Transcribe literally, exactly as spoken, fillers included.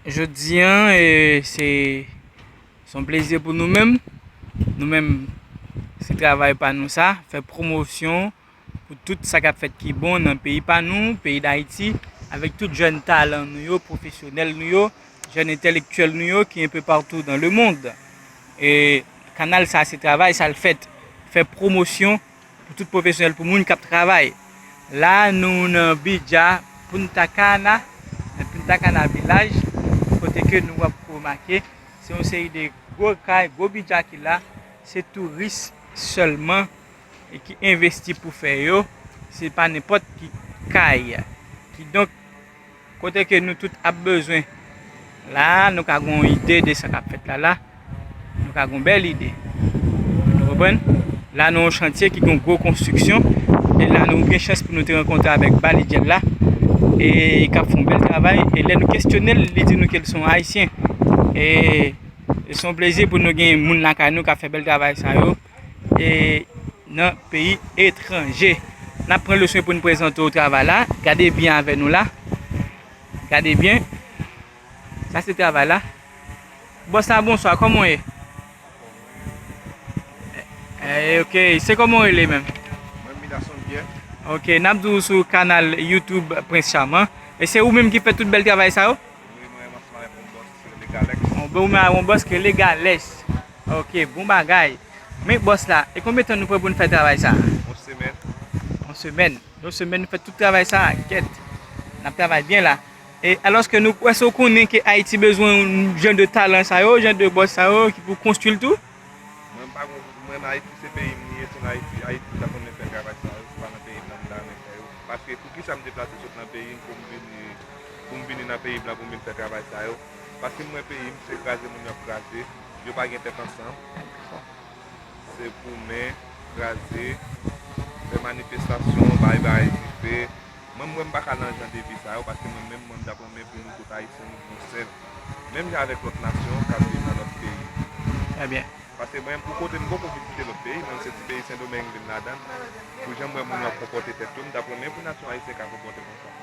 Jodi a, e, se, se yon plezi pou nou menm. Nou menm, se travay pa nou sa, fè pwomosyon pou tout sa k ap fèt ki bon nan peyi pa nou, peyi Dayiti, avèk tout jèn talan nou yo, pwofesyonèl nou yo, jèn entèlektyèl nou yo ki enpe patou dans le monde. E kanal sa, se travay sa l fèt, fè pwomosyon pou tout pwofesyonèl, pou moun k ap travay. La, nou nan Bidja, Punta Cana, nan Punta Cana Village, kote ke nou ap remake, se yon seri de gwo kay, gwo bidja ki la, se touris sèlman e ki envesti pou fè yo, se pa nenpòt ki kay. Kidonk, kote ke nou tout ap bezwen. La, nou ka gen yon ide de sa k ap fèt la, la. Nou ka gen yon bèl ide. Nou konprann? La, nou yon chantye ki gen yon gwo konstriksyon. E la, nou gen chans pou nou te rankontre avèk Bali Djèl la. E k ap fè yon bèl travay. E lè nou kesyone l, li di nou ke l se yon Ayisyen. E, e se yon plezi pou nou gen moun lakay nou k ap fè bèl travay sa yo. E nan peyi etranje. N ap pran leswen pou n prezante w travay la. Gade byen avè nou la. Gade byen. Sa se travay la. Bòs la, bonswa, kòman w ye? Eh, ok, se kòman w rele menm? Mwen, Midason Pierre. Ok, n ap di w sou kanal YouTube Prince Charmant. E se ou menm ki fè tout bèl travay sa yo? Wi, mwen, ansanm avèk yon bòs ki rele Galex. Yon bò, ou menm avèk yon bòs ki rele Galex. Ok, bon bagay. Men bòs la, e konbyen tan nou pran pou n fè travay sa? Yon semèn. Yon semèn. Yon semèn nou fè tout travay sa, kèt. N ap travay byen la. E alòske nou, èske w konnen ke Ayiti bezwen jan de talan sa yo, jan de bòs sa yo ki pou konstwi l tou? Mwen pa gon, mwen Ayiti se peyi m li ye, se nan Ayiti, Ayiti m ta konn fè travay sa yo, se pa nan peyi m nan m ta renmen fè yo. Paske poukisa m deplase sot nan peyi m pou m vini, pou m vini nan peyi blan pou m vin fè travay sa yo? Paske m wè peyi m se kraze moun yo ap kraze, yo pa gen tèt ansanm. Se goumen, kraze, fè manifestasyon, bay bagay dife. Mwen, mwen, m pa ka nan jan de vi sa yo, paske mwen menm, mwen, m t ap renmen pou nou tout Ayisyen, nou gon sèl. Menm jan avèk lòt nasyon k ap viv nan lòt peyi. Trè byen. Paske mwen, pou kote m poko vizite lòt peyi, mwen, se ti peyi Sendomeng vin ladan l. Pou jan m wè moun yo ap konpòte tèt yo, m t ap renmen pou nasyon ayisyen ka konpòte konsa.